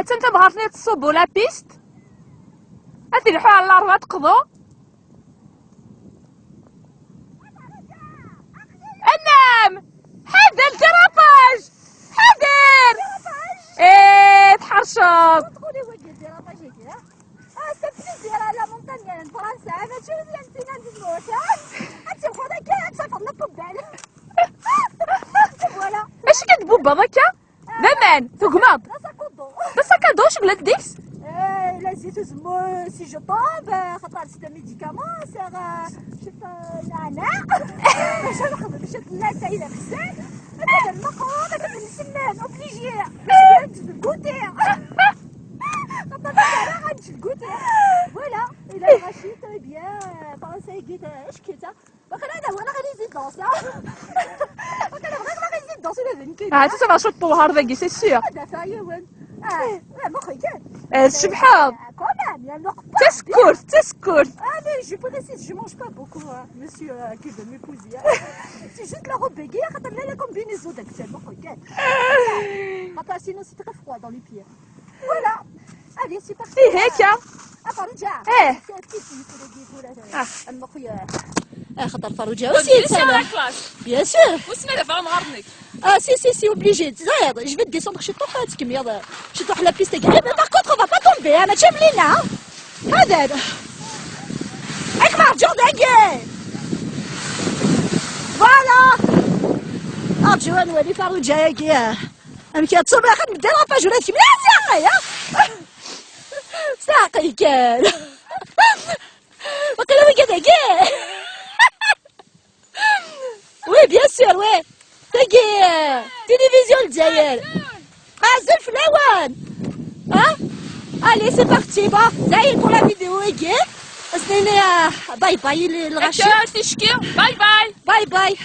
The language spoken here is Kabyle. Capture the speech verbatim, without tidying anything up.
Attan tamɣart-nni tettṣubbu la piste. Ad ilḥu ɣer lɛerba teqḍu. Anam! Ḥader lderapaj! Ḥader! Eh, tḥerceḍ! Tquli wagi lderapaj-agi, ha? Ah, c'est plaisir, la montagne n Fransa, mačči win n tinna n tmurt, ha? Ad tibɣuḍ akka, ad tafeḍ la poubelle. Voilà. Acu kan tbubbeḍ akka? D aman, tugmeḍ. D asakuḍu. D asakuḍu, acu yellan deg-s? Eh, la zzit uzemmur, si je tombe, eh, xaṭer c'est un médicament, c'est, eh, je sais pas, nana. Bac ad nexdem ciṭ n latay d afessay. Ad d-meqqren, ad d-nsemman, obligé. Bac ad neǧǧ lguti. Xaṭer ara ɣa neǧǧ lguti. Voilà, et là, Rachid, très bien, eh, فرنسا يقيت، eh, اش كيتا؟ Waqila d awal ɣer résidence, ah. Waqila bɣiɣ la résidence ula d nekk. Ah, tu vas cwiṭ tewher dagi, c'est sûr. Ad afeɣ yiwen. Ah, ah, ma xeyyat. Eh, tcebḥeḍ. Ah, quand même, il y a le repas. Tasekkurt, tasekkurt. Ah, mais je précise, je mange pas beaucoup, hein, monsieur, euh, qui veut m'épouser, hein. C'est juste la robe-agi, xaṭer la, la combinaison actuellement, regarde. Xaṭer sinon c'est très froid dans les pieds. Voilà. Allez, c'est parti. ايه هيك. Ah, Farouja. ايه. C'est un petit peu de goût, là. Ah. أما خويا. Ah, خاطر فاروجة aussi, ça va. Bien sûr. واسمع دابا نهار نيك. Ah, si, si, si, obligé. زايد، je vais descendre شي طوحة، تكمل. شي طوحة la piste كاع. Mais par contre, on va pas tomber, hein, ماشي ملينا. هذا. هاك ما رجع داكي. Voilà. أرجو أن ولي فاروجة ياكي. أم كي تصوم يا أخي، مدير لاباج ولا تكمل. لا، ساقي، يا. ساقي كان. وقيلا وين كذا كي. Oui, bien sûr, oui. تاكي تلفزيون الجزائر. أزول في الأوان. ها؟ Allez, c'est parti. Bon, ça y est pour la vidéo, ياكي. اسنيني، آه، باي باي للغاشي. تشكي. باي باي. باي باي.